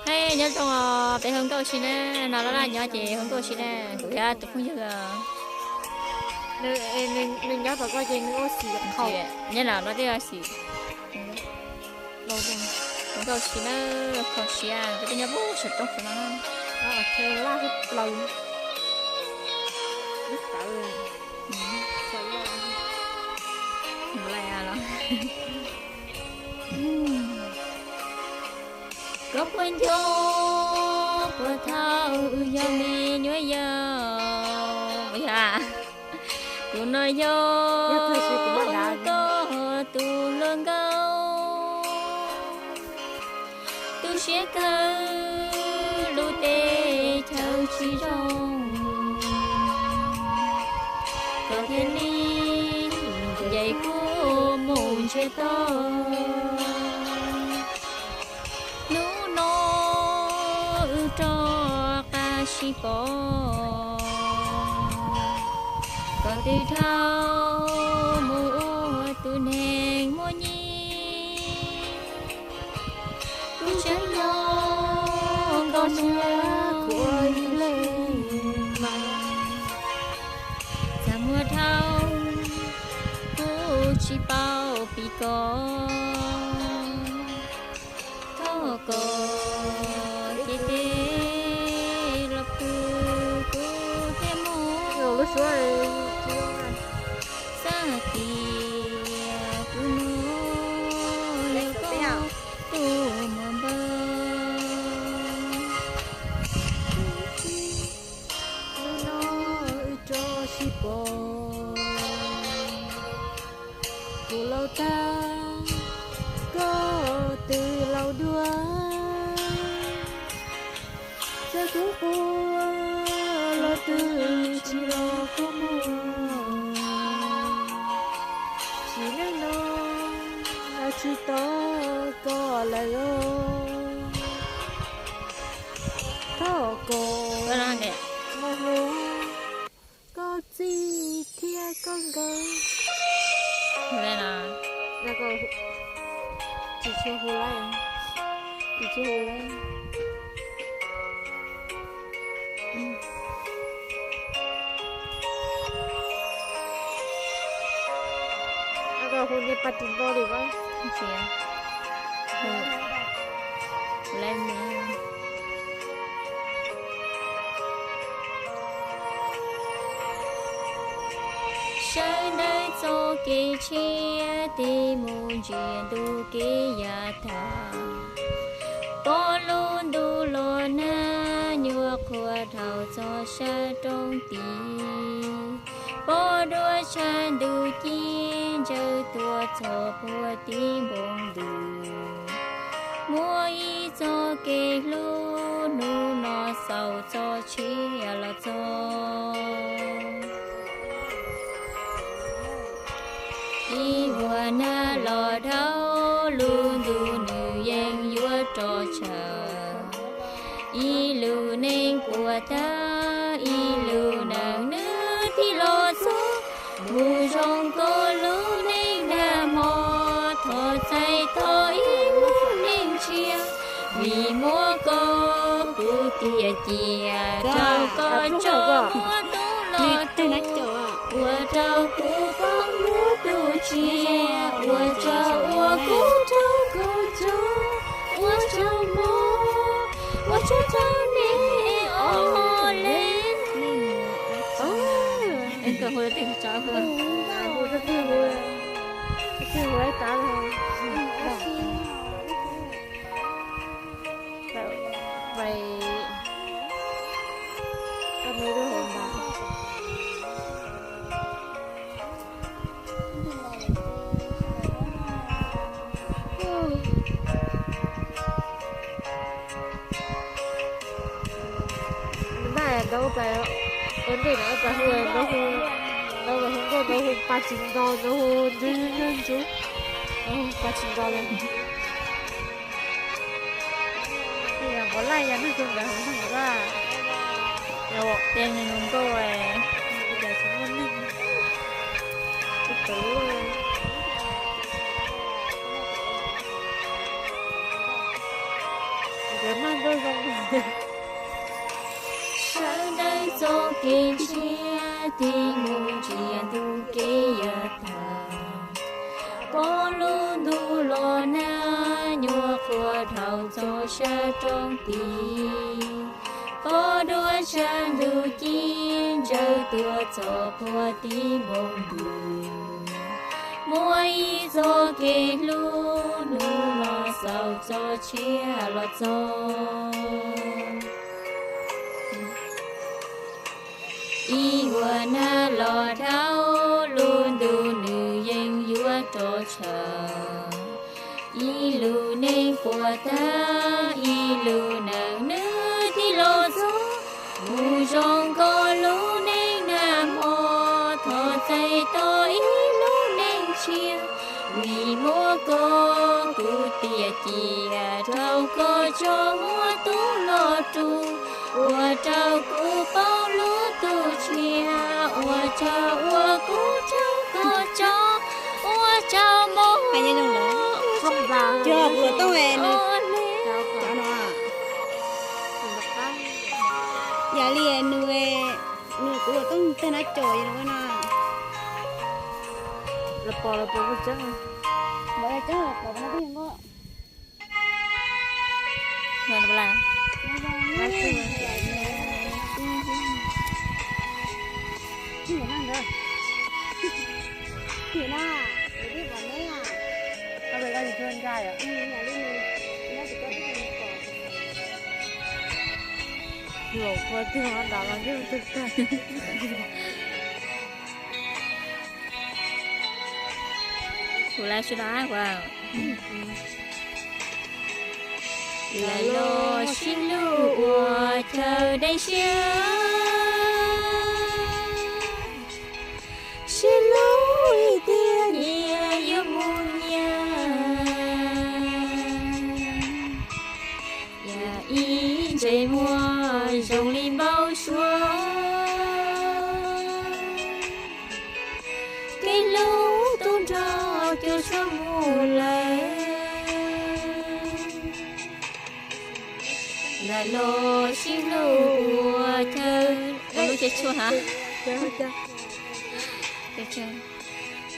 Hej, nyob zoo os, peb hu nkauj si na, no laj laj nyob ces hu nkauj si na, kuv yog tus phooj ywg. Nws nyob tom koj ces nws ua xim, nyob no no twb ua xim. Hu nkauj si na, kho siab, peb twb nyob pem saum roob xwb no. Koj puas nco puas thaum wb yog me nyuam yaus, kuv no yog koj tus hluas nkauj, tu siab kawg lub teb chaws tsis zoo, koj thiaj li ncaim kuv mus ntsiag to. Hnub no wb rov qab sib pom, koj twb dhau mus ua tus neeg muaj nyiaj. Kuv tseem nyob nkauj hnub khuav ib leeg mas, txaj muag dhau kuv tsis paub pim koj. Thov koj cia li los pw kuv thiaj mus, xav tias kuv mus yog koj tus muam npawg. Hnub no wb rov sib pom, kuv laus tag koj twb laus dua, txawm kuv quaj los twb tsis los koj muag. Sim neej no los tsis tos koj lawm os. Thov koj mus hlub koj txiv thiab koj nkawd. Tsis tshua hu lawm, tsis tshua hu lawm. Koj hu niag pas tis npo li as. Sawv ntawm txoj kev tshiab tib mus ntsia ntu kev yav tag, pom lub ntuj los nag nyuam qhuav dhau txog sab roob tid, pom dua tshav ntuj ci ntsawm tuaj txog puag tim npoo ntws. Muaj ib txoj kev hlub hnub no xaus txoj sia los txog. Ib vuag nag los dhau lub ntuj nws yeej yuav rov tshav. Ib lub neej puas tag ib lub neej nws tig los txog. Mus zoo koj lub neej dag hmo, thov txais thov ib lub neej tshiab. Vim muaj koj kuv tiag tiag, rau koj tso muab tub los tub, ua rau kuv poob lub ntuj tsiab, ua rau ua kuv raug koj tso, ua rau mog, ua rau rau nej os le. Npaj ntawd ua plas, ua ntej ntawd ua plas hu, ntawd hu, ntawd hu nkauj, ntawd hu pas tsis nto, ntawd hu ntsuv, ntsuv, ntsuv, pas tsis nto li. Qhov laj yog neeg tus ntawd hu neeg ntawd, yog ua tej neeg hu nkauj, cas tsis muaj neeg, tus twv. Sawv daws txoj kev ntshiab tig mus ntsia ntu kev yav tag. Pom lub ntuj los nag, nyuam qhuav dhau txog sab roob tid. Pom dua tshav ntuj ci, ntsawj tuaj txog puag tim npoo ntws. Muaj ib txoj kev hlub, hnub no xaus txoj sia los txog. Ib vuag nag los dhau, lub ntuj nws yeej yuav rov tshav. Ib lub neej puas tag, ib lub neej nws tig los txog. Mus zoo nkauj lub neej nag hmo, thov txais tos ib lub neej tshiab. Vim muaj koj kuv tiam cia, rau koj tso muaj tub los rub. Ua rau kuv paub lub tuj tshiab, ua rau ua kuv rau koj tso, ua rau mos. Cov kuv los tooj es nws, cov no, yam li nws, nws kuv los tooj tag na cov no. Los pom los pom kuj tseeb, los tseeb los pom no kuj yog nkoj. Los ua twg ho nram los yog twg tag. Kuv lawv sib los ua, lawv los sib hlub ua chaw dej siab. Sib hlub ib tiag nyias yuav mus nyias, yam ib ntses muag zoo li npau suav. Kev hlub tub nrog cuag suab mus lawm. Lawv los sib hlub ua chaw, lub chaw tshuaj ha. Txij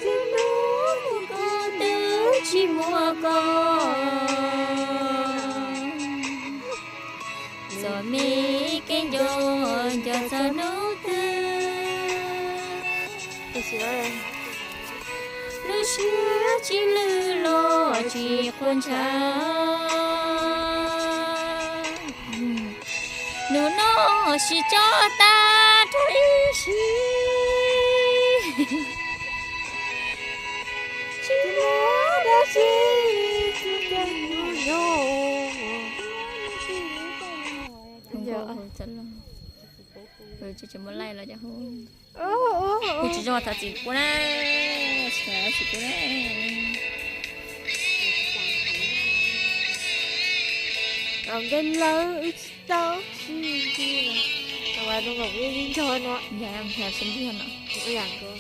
hnub koj twb tsis muaj koj, txom me kev nco nco txog hnub twg. Lub siab tsis lwj los tsis quaj ntshav. Hnub no sib tso tag rau ib sim, tsis muaj dab tsi, tsis muaj zoo. Tsis muaj laij los cas hu. Hu tsis zoo thov txim pub na. Txim pub na. Nqe lawv wb tsis tau tsis, tau zoo nkaus wb ib nrog no. Yam tsis ntiag no.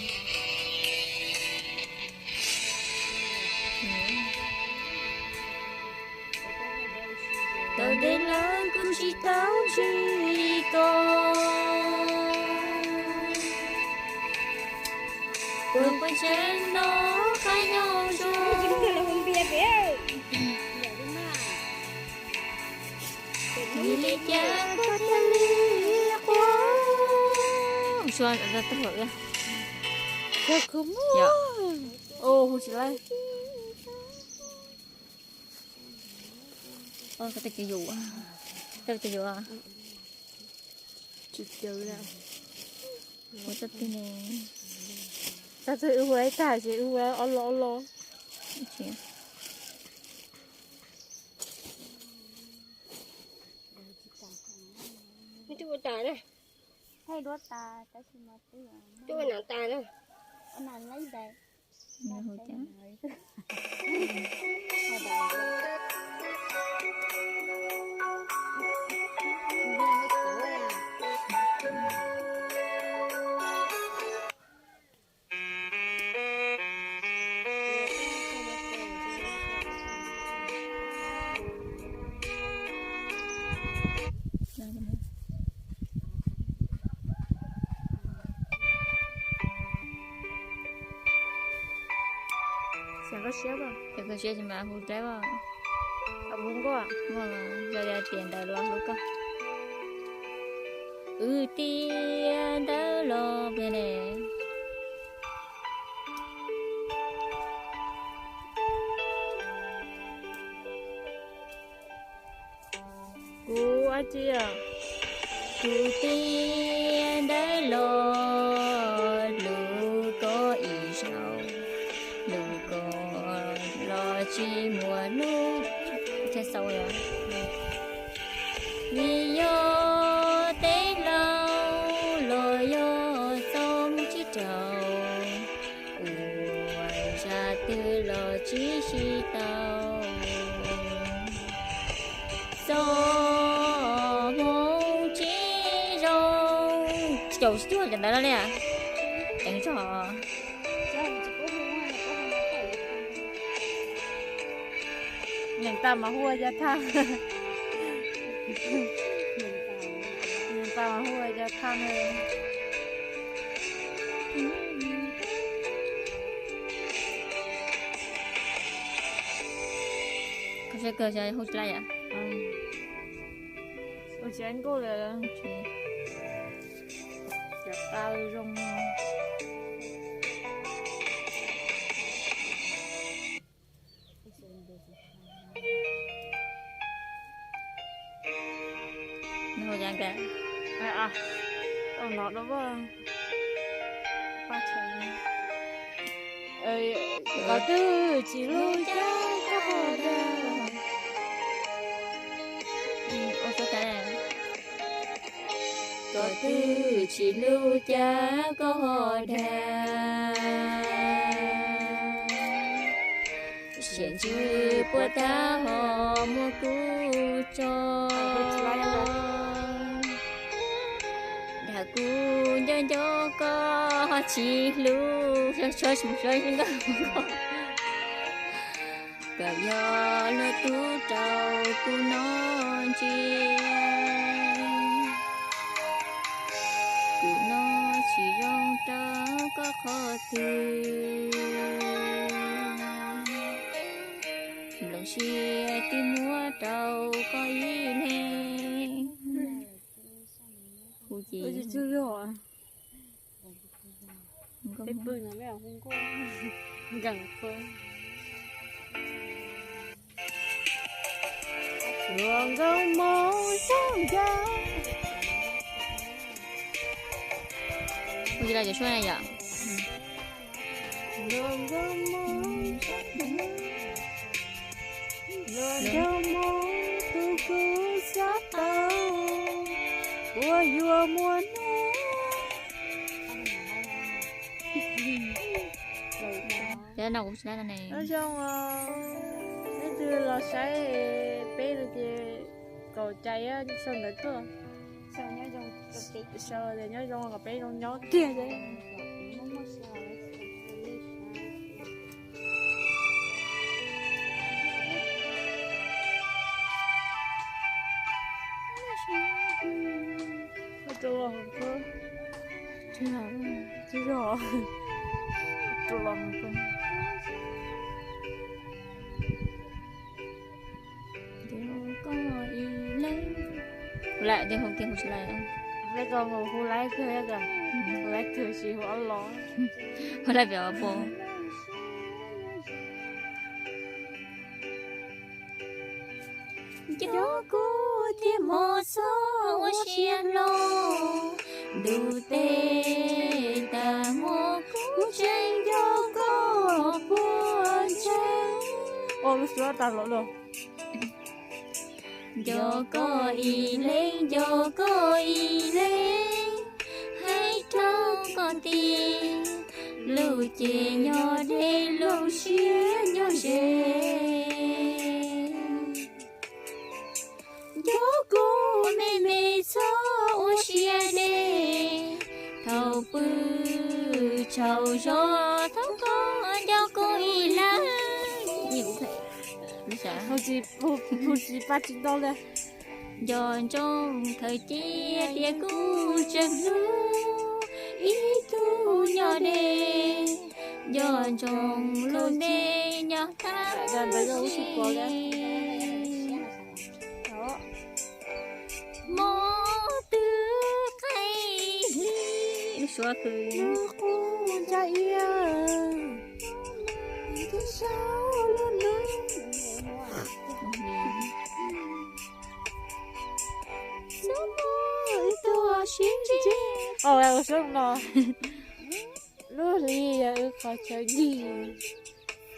Tau ntev lawm kuv tsis tau ntsib koj, kuv poj ntseeg no qab nyob zoo. Vim li cas koj thiaj li quaj? Hu tsis laij. Koj tej kev yuav, koj tej kev yuav. Tsis caw li. Ua txoj twg ne? Txoj twg wb hu ib tag ces wb hu ob lo ob lo. Twb ua tas na. Twb ua tas tab sis mas twb ua tas na. Siab, siab tsis mas hu dlaib os. Hu nkauj, yog tias ntawd los hlub koj. Wb tias ntawd los pliag ne. Kuv ab tsi, kuv tias ntawd los hlub koj ib zaug, hlub koj los tsis muaj hnub. Vim yog teb laug los yog txoj hmoo tsis raug, ua zaj twg los tsis sib tau. Txoj hmoo tsis zoo. Caum tsis cuag cov ntawd no li. Ceev zog. Neeg tas mas hu ua cas thaj. Neeg tas mas hu ua cas thaj na. Koj saib kawg xyov hu tsis laj yom. Ua tsis nkauj li. Cov qab zoo. Nws hu cas? Hu no da. Qhov twg tsis hlub cas koj ho dag. Qhov twg tsis hlub cas koj ho dag. Siab ntsws puas tag ho muab kuv tso. Dag kuv nco nco koj ho tsis hlub, koj yog luag tub rau kuv noj ntsia. Kuv noj tsis zoo rau koj qhov twg, nplooj siab twb muab rau koj ib leeg. Hu ces Hu tsis laj cov suab na yom. Luag nrog mus tu kuv xav tau, puas yuav muaj hnub. Nyob zoo os, leej twg los saib peb no ces kaum cai sau ntawv tuaj. Sau tias nyob zoo kom peb zoo nyob tiag. Hu laiv tias hu kiag hu tsis laiv. Laiv koj hu laiv kawg, hu laiv kawg tsis hu ob los. Hu laiv pem pos. Nco kuv thiab mos txhob ua siab loj, ntuj teb tag hmo kuv tseem nco koj puas ntseeg. Nco koj ib leeg, nco koj ib leeg, hais rau koj tias lub cev nyob deb lub siab nyob ze. Nco kuv me me txhob ua siab deb, thaum pw tsaug zog thov koj nco kuv ib leeg. Hu tsis pab tsis tau li. Nco ntsoov khaws cia tias kuv tseem hlub ib tug nyob deb. Nco ntsoov lub npe nyob thaj ntawd ub si pos li. Mob twb qaij hli, lub suab kws lub qub ntsa ia, twb sau lub nub, xub muaj wb tuaj sib ntsib. Au, lub suab no, lub hli yog wb qhov chaw ncig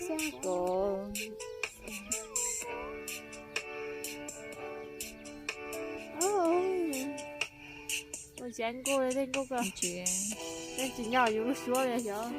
xyab kos. Ua cas nkauj li tej nkauj ko, tej tsis nyob yus lub suab li xyov.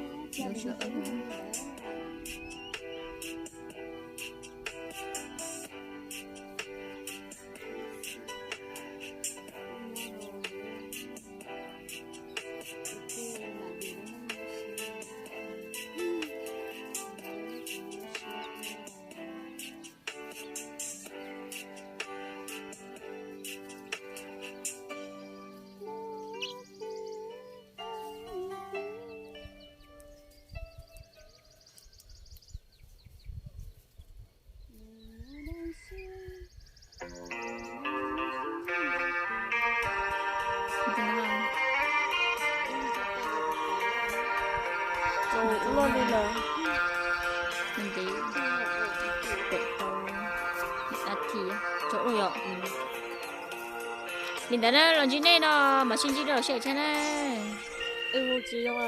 Ua luaj li lawm. Ntev, pem tau a thi tso ua yom. Li ntawd na, los ntsib nej no mas sib ntsib rau sij hawm tshiab na. Wb hu tsis zoo